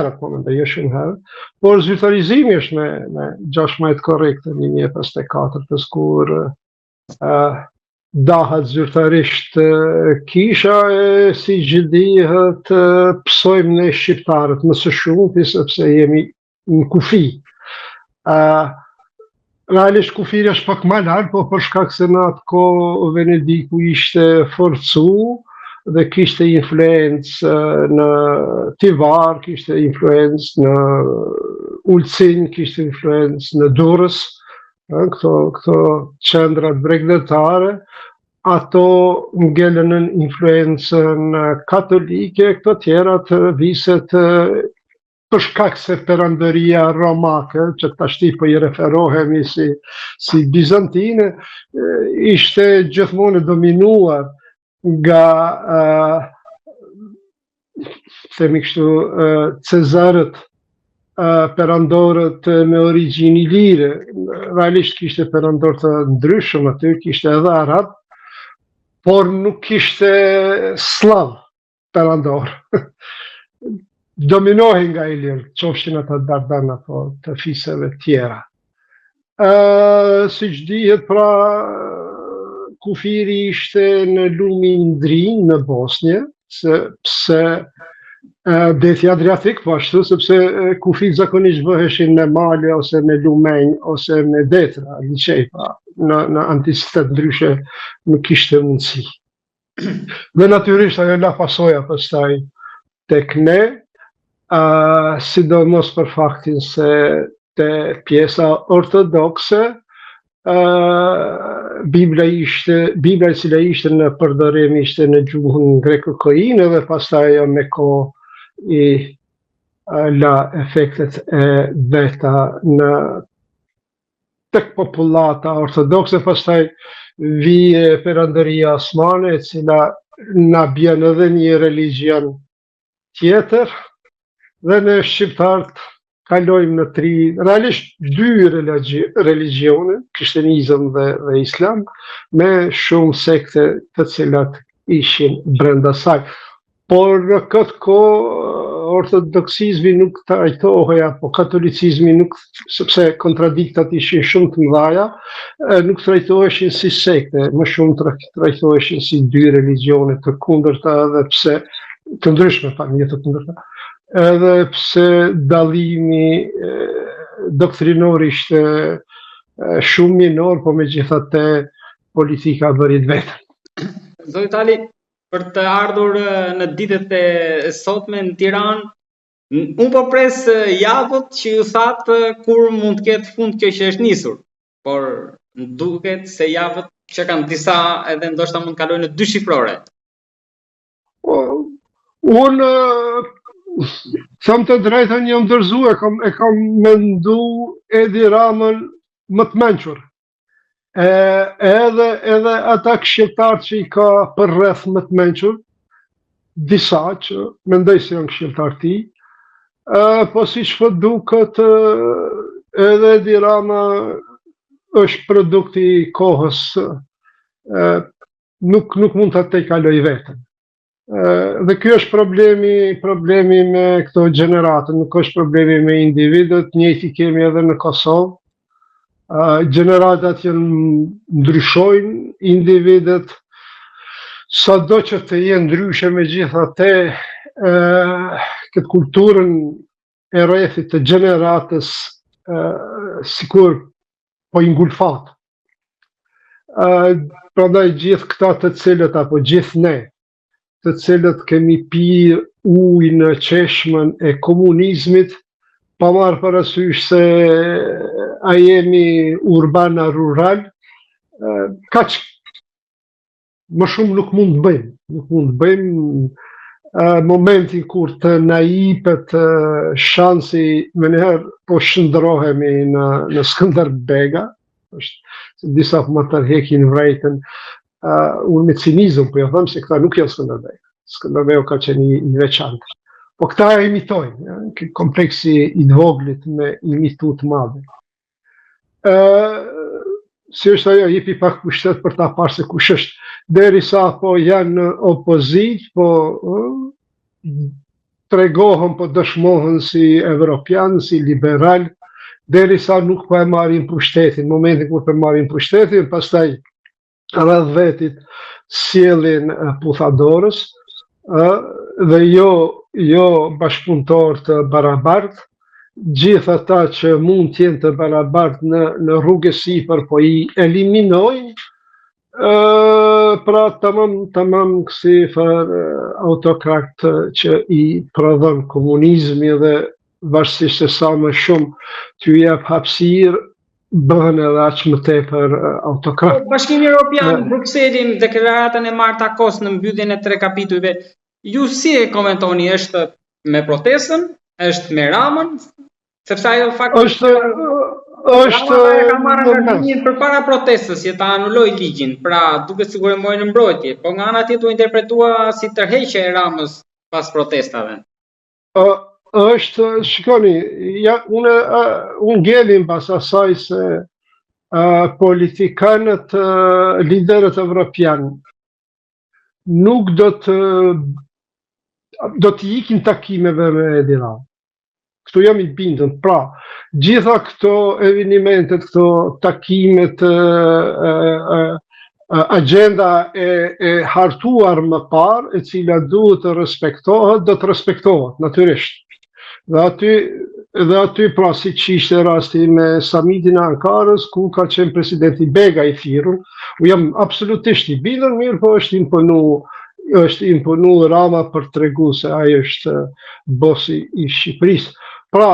herët, po mendoj, jo shumë herët, por zyrtarizimi është me, me 16 korrik të 1054-ës, kur uh, dahet zyrtarisht kisha e siç dihet pësojmë ne shqiptarët më së shumti sepse jemi në kufi. Uh, realisht kufiri është pak ma larg, po për shkak se në atë kohë Venediku ishte forcu dhe kishte influencë në Tivar, kishte influencë në Ulqin, kishte influencë në Durrës, këto, këto qendrat bregdetare, ato ngelën nën influencën katolike, këto tjerat viset për shkak se perandoria romake, që tashti po i referohemi si, si bizantine, ishte gjithmonë e dominuar nga uh, themi kështu uh, Cezarët uh, perandorët me origjinë ilire, realisht kishte perandorë të ndryshëm aty, kishte edhe arab, por nuk kishte sllav perandor. Dominohej nga ilirët, qofshin ata dardan apo të fiseve tjera. Ë, siç dihet, pra, kufiri ishte në lumin Drin në Bosnje, sepse deti Adriatik, po ashtu, sepse kufijtë zakonisht bëheshin me male ose me lumenj ose me detra, liqej, pra, në, në antikitet ndryshe nuk kishte mundësi. Dhe natyrisht ajo la pasoja pastaj tek ne, uh, sidomos për faktin se te pjesa ortodokse uh, Bibla ishte Bibla e cila ishte në përdorim ishte në gjuhën greko-koine dhe pastaj ajo me kohë i uh, la efektet e veta në tek popullata ortodokse, pastaj vije perandoria osmane, e cila na bjen edhe një religjion tjetër, dhe ne shqiptarët kalojmë në tri, realisht dy religjione, krishtenizëm dhe, dhe islam, me shumë sekte të cilat ishin brenda saj. Por në këtë kohë ortodoksizmi nuk trajtohej apo katolicizmi nuk sepse kontradiktat ishin shumë të mëdha, nuk trajtoheshin si sekte, më shumë trajtoheshin si dy religjione të kundërta edhe pse të ndryshme, pa një të kundërta. Edhe pse dallimi doktrinor ishte shumë minor, po megjithatë politika bëri të vetën. Zoti Tali, për të ardhur në ditët e sotme në Tiranë, unë po pres javët që ju thatë kur mund të ketë fund kjo që është nisur. Por duket se javët që kanë disa edhe ndoshta mund të kalojnë në dyshifrore. Po, unë them të drejtën jam dorëzu, e kam, e kam mendu Edi Ramën më të mençur. E, edhe edhe ata këshilltarë që i ka përreth më të mençur, disa që mendoj se janë këshilltarë të tij, e, po siç po duket edhe Edi Rama është produkt i kohës, e, nuk nuk mund ta tejkalojë veten. Dhe ky është problemi, problemi me këto gjenerata, nuk është problemi me individët, njëjtë kemi edhe në Kosovë. Gjeneratat janë ndryshojnë, individët sado që të jenë ndryshe megjithatë këtë kulturën e rrethit të gjeneratës sikur po i ngulfat. Prandaj gjithë këta të cilët apo gjithë ne, të cilët kemi pirë ujë në çeshmen e komunizmit, pa marrë parasysh se a jemi urban a rural, kaq më shumë nuk mund të bëjmë. Nuk mund të bëjmë momentin kur të na jipet shansi menjëherë po shndërrohemi në, në Skënderbega, është disa po më tërhekin vrejtën, uh, unë me cinizëm po ja them se këta nuk janë Skënderbega. Skënderbeu ka qenë i, i veçantë. Po këta e imitojnë, ja, kompleksi i të voglit me imitu të madhin. Ë si është ajo, jipi pak pushtet për ta parë se kush është. Derisa po janë në opozitë, po ë, tregohen po dëshmohen si evropian, si liberal, derisa nuk po e marrin pushtetin. Në momentin kur po e marrin pushtetin, pastaj rreth vetit sjellin puthadorës, ë dhe jo jo bashkëpunëtorë të barabartë, gjithë ata që mund të jenë të barabartë në në rrugë e sipër po i eliminojnë, ë pra tamam tamam kësi farë autokrat që i prodhon komunizmi dhe varësisht se sa më shumë t'ju jap hapësirë bëhen edhe aq më tepër autokrat. Po, Bashkimi Evropian, Brukseli, në deklaratën e Marta Kos në mbylljen e tre kapitujve, ju si e komentoni, është me protestën, është me Ramën, sepse ajo fakt është është Rama e ka marrë angazhimin përpara protestës që ta anulojë ligjin, pra duket sikur e mori në mbrojtje, po nga ana tjetër u interpretua si tërheqje e Ramës pas protestave. Ë është, shikoni, ja, unë unë ngelim pas asaj se uh, politikanët, uh, liderët evropian nuk do të do të ikin takimeve me Edi Ramën. Këtu jam i bindun. Pra, gjitha këto evenimentet, këto takimet, e, e, agjenda e, e hartuar më parë, e cila duhet të respektohet, do të respektohet, natyrisht. Dhe aty, dhe aty pra siç ishte rasti me samitin e Ankarës, ku ka qenë presidenti Begaj i thirrur, unë jam absolutisht i bindur, mirëpo është imponu është imponu Rama për të tregu se ai është bosi i Shqipërisë. Pra,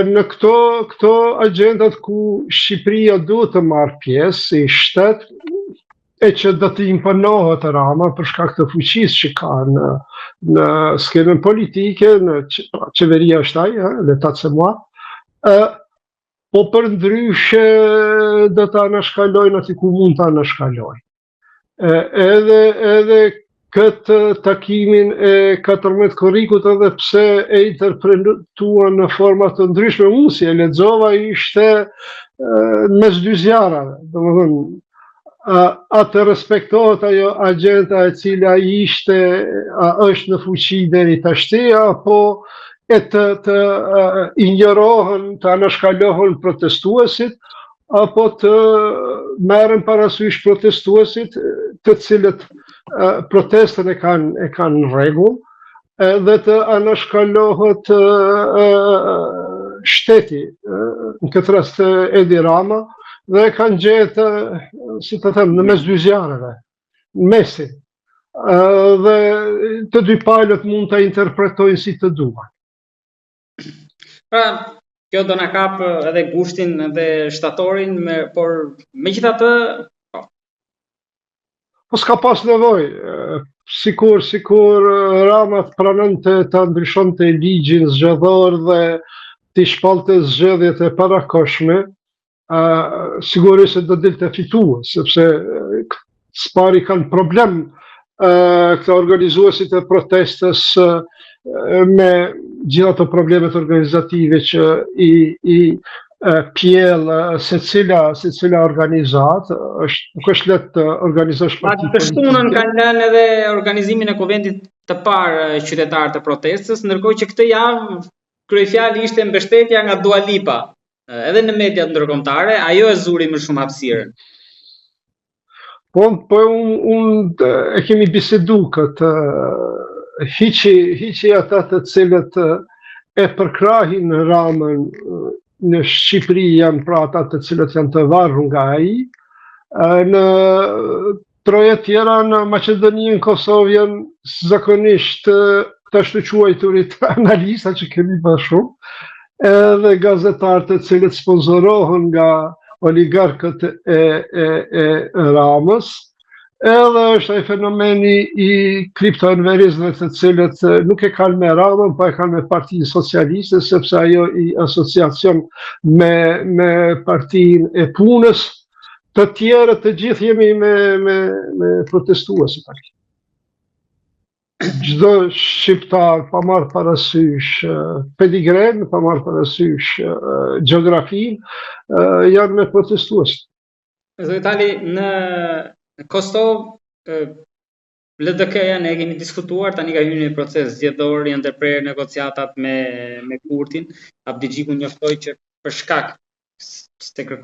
në këto këto agjendat ku Shqipëria duhet të marrë pjesë si shtet e që do të imponohet Rama për shkak të fuqisë që ka në në skenën politike, në pra, qeveria është ai, l'État c'est moi. Ë po përndryshe do të anashkalojnë aty ku mund të anashkalojnë. Edhe edhe këtë takimin e 14 korrikut edhe pse e interpretuan në forma të ndryshme, unë si e lexova ishte në mes dy zjarrave, domethënë, a, a të respektohet ajo agjenda e cila ishte, a është në fuqi deri tashti, apo e të, të injorohen, të anashkalohen protestuesit, apo të merren parasysh protestuesit të cilët protestën e kanë e kanë në rregull dhe të anashkalohet shteti në këtë rast Edi Rama dhe e kanë gjetë si të them në mes dy zjarreve në mesin dhe të dy palët mund ta interpretojnë si të duan Pra, kjo do na kap edhe gushtin edhe shtatorin, me, por megjithatë, po. Po s'ka pas nevojë, sikur sikur Rama të pranonte ta ndryshonte ligjin zgjedhor dhe t'i shpallte zgjedhjet e parakohshme, uh, sigurisht se do dilte fitues, sepse s'pari kanë problem uh, këta organizuesit e protestës uh, me gjithë ato problemet organizative që i, i pjell secila secila organizatë, është nuk është lehtë të organizosh parti politike. Të shtunën kanë lënë edhe organizimin e kuvendit të parë qytetar të protestës, ndërkohë që këtë javë kryefjalë ishte mbështetja nga Dua Lipa. Edhe në mediat ndërkombëtare, ajo e zuri më shumë hapësirën. Po, po un, un e kemi bisedu këtë, hiqi, hiqi ata të cilët e përkrahin Ramën në Shqipëri janë pra ata të cilët janë të varur nga ai, në Trojet tjera në Maqedoni e në Kosovë janë zakonisht të ashtuquajturit analista që kemi pa shumë, edhe gazetarë të cilët sponsorohen nga oligarkët e, e, e Ramës, edhe është ai fenomeni i kriptoenveristëve të cilët nuk e kanë me Ramën, po e kanë me Partinë Socialiste, sepse ajo i asociacion me, me Partinë e Punës, Të tjerët të gjithë jemi me me me protestuesit aty. Çdo shqiptar pa marrë parasysh pedigren, pa marrë parasysh gjeografinë, janë me protestuesit. Zoti Tali, në Kosovë. LDK-ja ne e kemi diskutuar, tani ka hyrë në një proces zgjedhor, janë ndërprerë negociatat me me Kurtin. Abdixhiku njoftoi që për shkak se kërkon